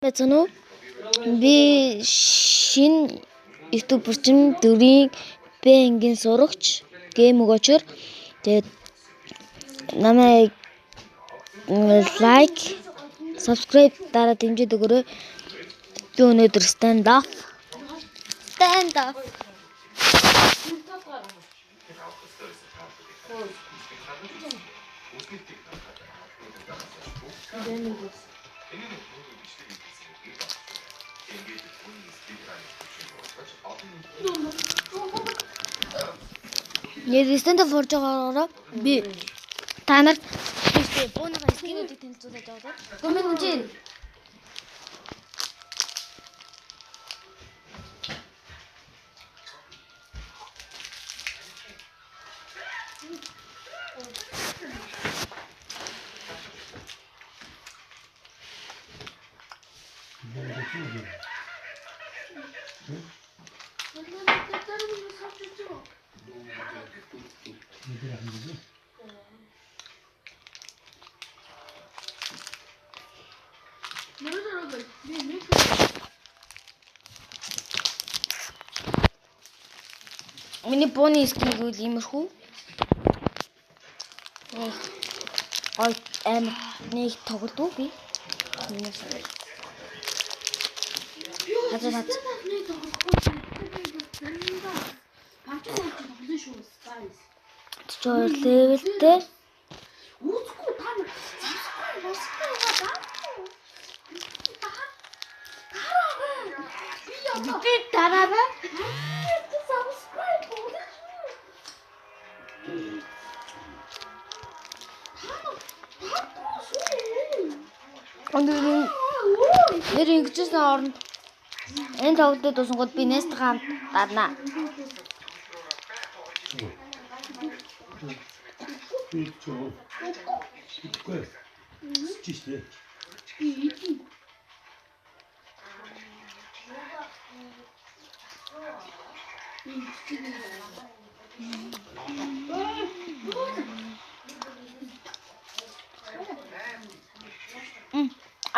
Байцгаана уу? Би шинэ YouTuber чин дөрвийн Б ангийн сурагч гэм өгөөчөр. Тэгээд намайг лайк, subscribe дараа дэмжиж өгөөрэй. Би өнөөдөр stand up. Stand up. Нэр stand up орж байгаагаараа би та нарт тийшээ бууныхаа скинүүдийг танилцуулж байгаа. Гомын чи Миний бууны skin гэвэл иймэрхүү. Нэг гой амар нэг тоглодог би. Хазар хаз. Чор level тэй. Үзэхгүй та нар subscribe босгүй дараарай. Би одоо Би дараарай. Subscribe болно шүү. Та нар таадгүй шүү. Өндөр нэр ингэжсэн оронд энэ тоглолтод дуусангууд би Нестгаа хамт дарнаа.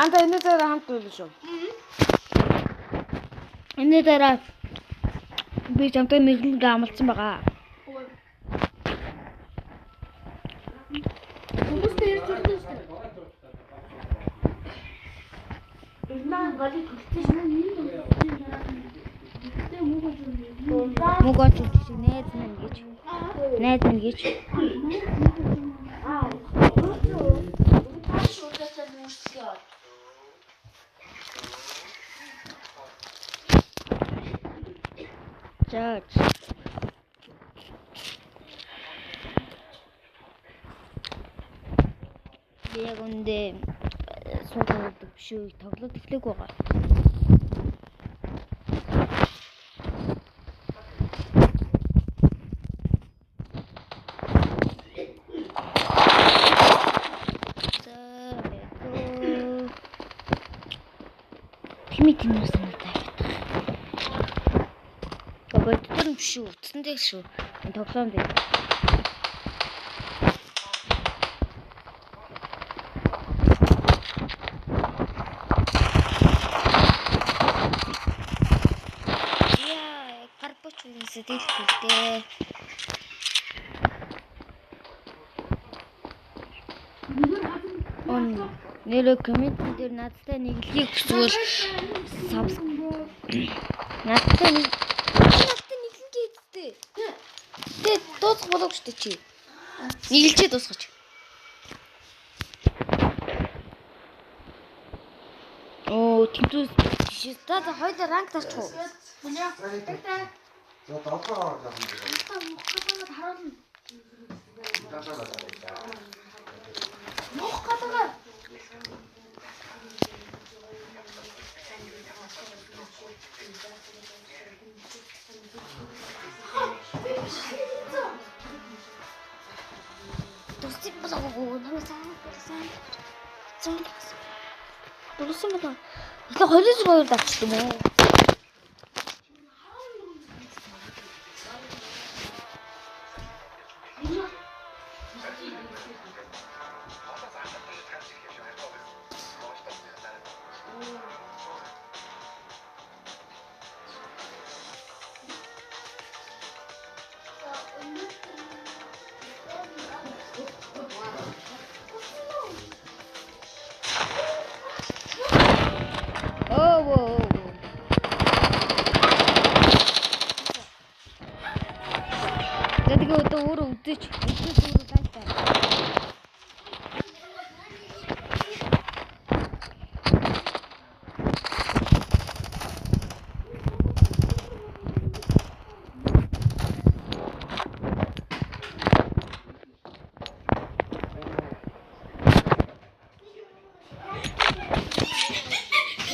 Анта энэ дээр хамт байлаа шүү. Энэ дараа би чамтай мэрэгэн амлцсан байгаа. Хүмүүстэй ярьж болно шүү дээ. Ирнаа галыг төлсөн шүү. Гэтэ мөнгө олж өгнө. Мөнгө олж өгч шиг найз минь гэж. Найз минь гэж. Аа. За. Би яг үндэ суугаад биш үү тоглоод эхлэегүй байгаа. За. Тимээ тимээ санагдаад байна. Бодтор биш үү? Утсан дээр шүү. Энэ тоглоом дээр. Яа, карпоч үнсэ дэлхэлтэй. Он нэрэ коммент дээр надтай нэглэхийг хүсвэл subscribe надтай нэг надтай нэглэн гэдэгтэй. Тэ дуусах болоогүй шүү дээ чи. Нэглжээ дуусгач. Оо, тэмцүүс биш. За за хоёулаа ранк дарчих уу? За долоо орох юм. Харуулна. Мөх гадаа. Дууссан болоогүй. Намайг сайн сайн. Сайн. Дууссан болоо. Тэгэхээр 22 дарчих юм уу?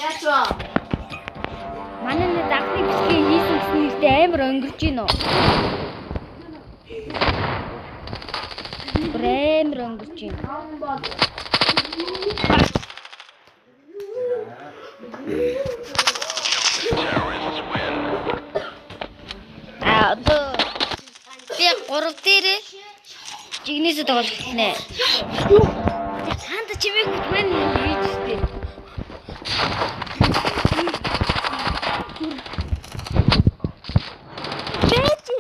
Яаж вэ? Манай нэг анхны бичлэгээ хийсэн гэсэн нэртэй амар өнгөрч гин үү? Бүр амар өнгөрч гин. А одоо би 3 дээрээ жигнэсээ тоглох гэнэ. Ханда чимээг мэн хийж штэ. Бэжи.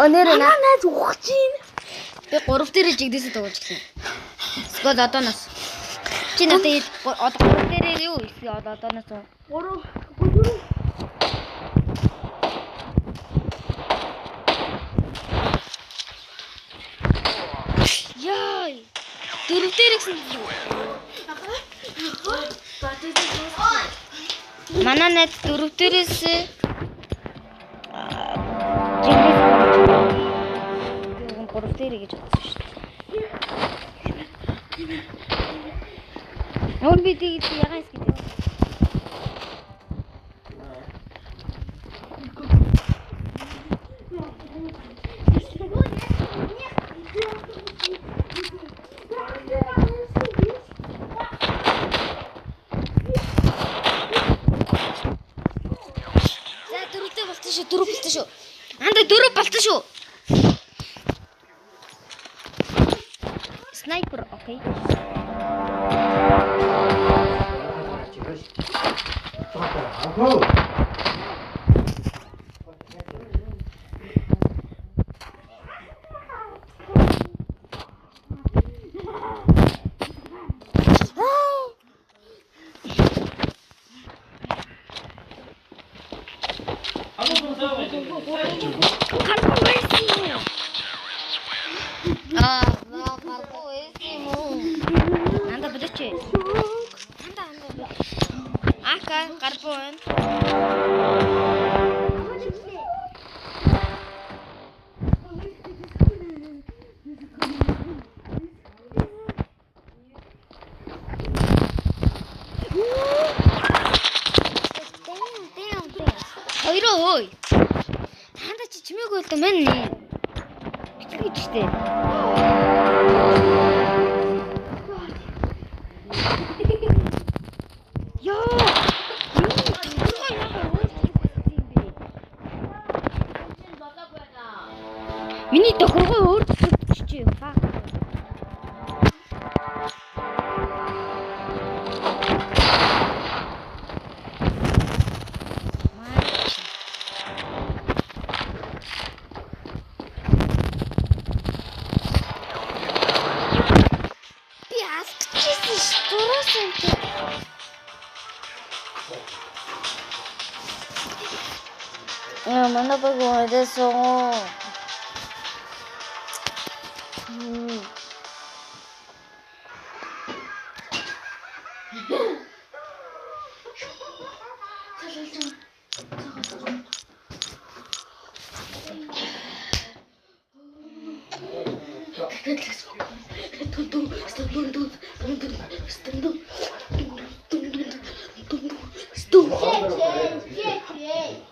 Өнөр Манай найз ухаж гин. би 3 дээрээ жигнэсээ тоглож гэнэ. Эсвэл одооноос. Чи надад хэл одоо 3 дээрээ юу эсвэл одоо одооноос уу? 3 4. Яа. 4 дээр гэсэн юу? Манай найз 4 дээрээс жигнэс тоглож гэнэ. Би уг нь 3 дээрээ гэж бодсон шүү дээ. Нүүр би тэгж ягаан хэсэг гэдэг. За дөрөвтэй болчихсон шүү. Дөрөв болчихсон шүү. Анда дөрөв болчихсон шүү. Снайпер, окей. Go. Гаргүй байсан юм уу? Аа, гаргүй байсан юм уу? Анда болооч. Анда анда. Ака гаргүй байна. Хоёроо ой. Ханда чи чимээгүй л да мэн нэ. Бичлэг штэ. Йоо. Миний тохиргоо яагаад өөрчлөгдсөн юм бэ? Миний тохиргоо өөрчлөгдчихжээ. Fuck. Маа. Би алдчихсан ш. Дураас юм чи. Аа, манай баг уйдсан.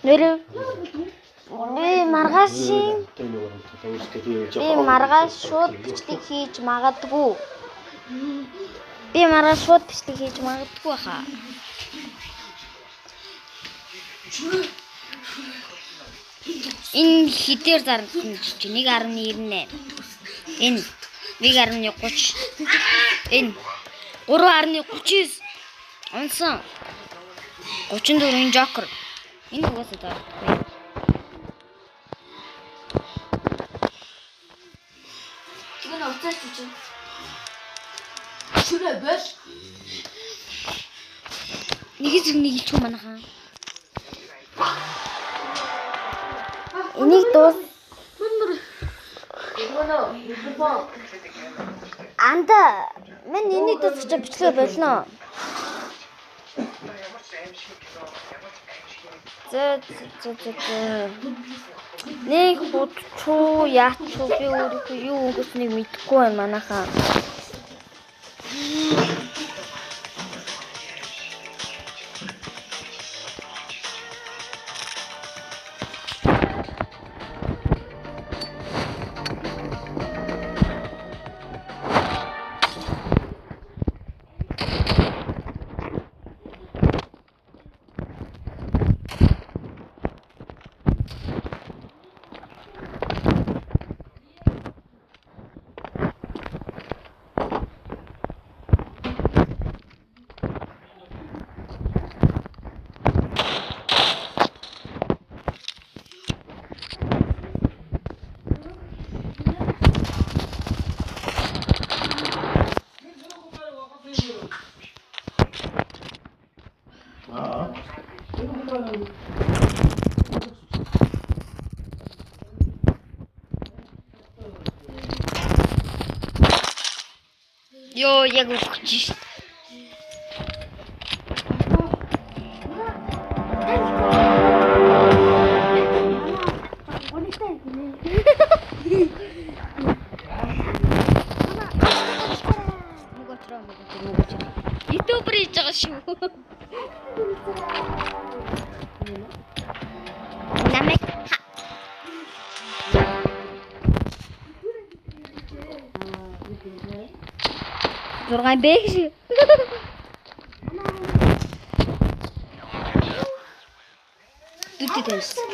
Нэр би маргаашийн би маргааш шууд бичлэг хийж магадгүй. Би маргааш шууд бичлэг хийж магадгүй хаа. Энэ хідээр зарласан чи 1.98. Энэ 1.30. Энэ 3.39 унсан. 34 энэ Joker. Энэ угаасаа заардаггүй. Чигэн уцаач чи. Шүрэ бол. Нэг зүг нэг илчгүй манайхаа. Энийг дуус Анда мен энийг дуусгаж бичлэгээ болно. Зэ зэ зэ зэ. Нэг худчуу яачуу би өөрийнхөө юу өнгөснийг мэдэхгүй байна манайхаа. Йоо, яг өгч шít. YouTuber хийж байгаа шүү. Намайг ха. Зургаан бэг шүү. Дүтэ тавьсан.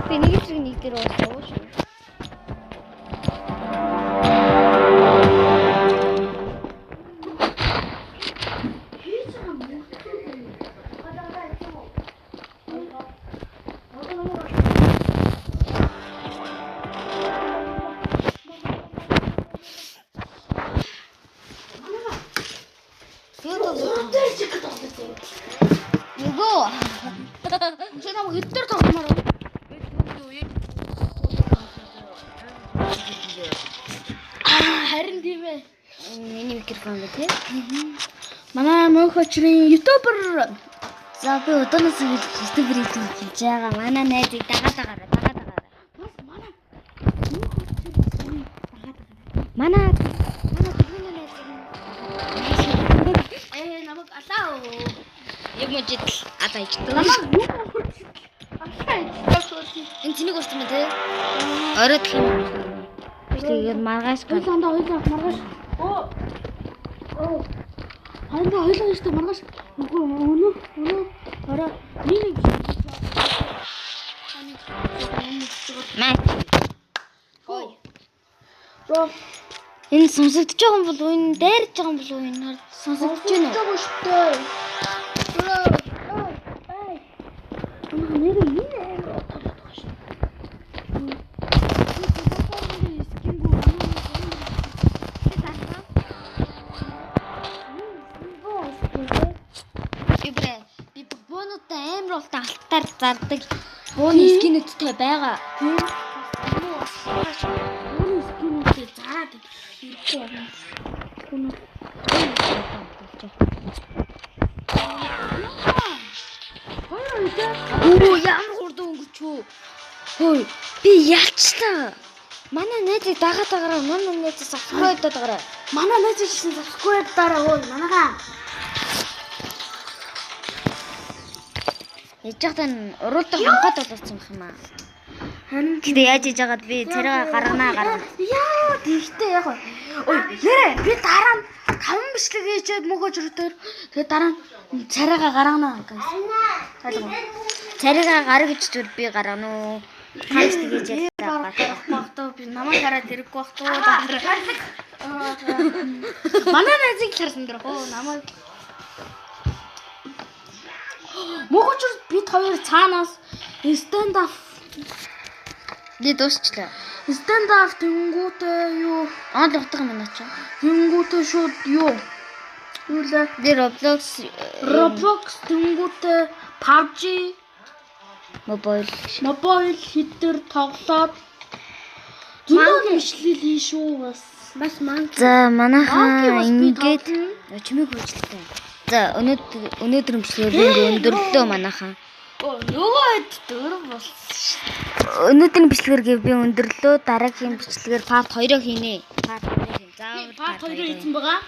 Би нэг зэрэг нэг дээр болсон шүү. Нөгөө. Чи намайг хэд дээр тогломоор байна? Харин тийм ээ. Миний микрофон ба тий. Манай мөнхөчрийн YouTuber За би одооноос YouTuber хийж байгаа. Манай найзыг дагаад байгаарай, дагаад байгаарай. бас манай мөнхөчрийн дагаад байгаа. Манай манай тэрний найзыг Намайг алаа. юм жидл алаа ичдэг. Намайг мөнхөчрийн алаа ичдэг. Энэ цэнийг урсан ба тий. Оройдох юм. Тэгээд маргааш гал. Хоёулаа хоёулаа маргааш. Оо. Оо. Хоёулаа хоёулаа штэ маргааш. Үгүй өнөө өнөө орой нэг нэг Маа. Ой. Бро. Энэ сонсогдож байгаа юм бол энэ дайрж байгаа юм бол энэ хар сонсогдож байна уу? Сонсогдож байгаа штэ. Бро. Ой. Ой. Манай нэр энэ амар утга байгаа штэ. Би бүрээ би буунуудтай амар ултан алтаар зардаг бууны skin үүдтэй байгаа. Бууны skin үүдтэй зараад ирэхгүй байна. Өө ямар хурдан өнгөчөө. Хөөе би ялчлаа. Манай найзыг дагаад байгаараа манай найзыг subscribe даагаарай. Манай найз гэсэн subscribe дараа өө манайхаа. Яж хатан уруулдаг хонхот боловсон юм аа. Харин Гэтэ яаж иж хагаад би царайгаа гаргана гаргана. Яа, тэгтээ яг. Ой, нэрэ би дараа нь 5 бичлэг хийчихэд мөхөж өртөөр тэгээ дараа нь царайгаа гаргана guys. Ойлгов. Царайгаа гар гэж зүр би гаргана уу? Хайж тэгэж Би ялцаа барах багтаа би намайг хараад ирэхгүй бах туу. Манай найзыг л харсан дэр. Оо намайг Мөхөж бид хоёр цаанаас stand up Би дуусчлаа. stand up тэнгүүтээ юу Он л утга юм наа чи. тэнгүүтээ шууд юу юу лээ Би Roblox Roblox тэнгүүтээ PUBG Mobile. Mobile хитэр тоглоод зөндөө бичлэг хийн шүү бас. Бас monkey. За Monkey манайхаа бас би ингээд тоглоно. чимээг хөөжлээ. За өнөөдөр өнөөдрийн бичлэгээр би ингээ өндөрлөө манайхаа. Оо, нөгөө хэд дөрөв болсон шүү. Өнөөдрийн бичлэгээр би өндөрлөө. Дараагийн бичлэгээр part 2-оо хийнэ. Part 2 хийнэ. Заавал Part 2 хийсэн байгаа.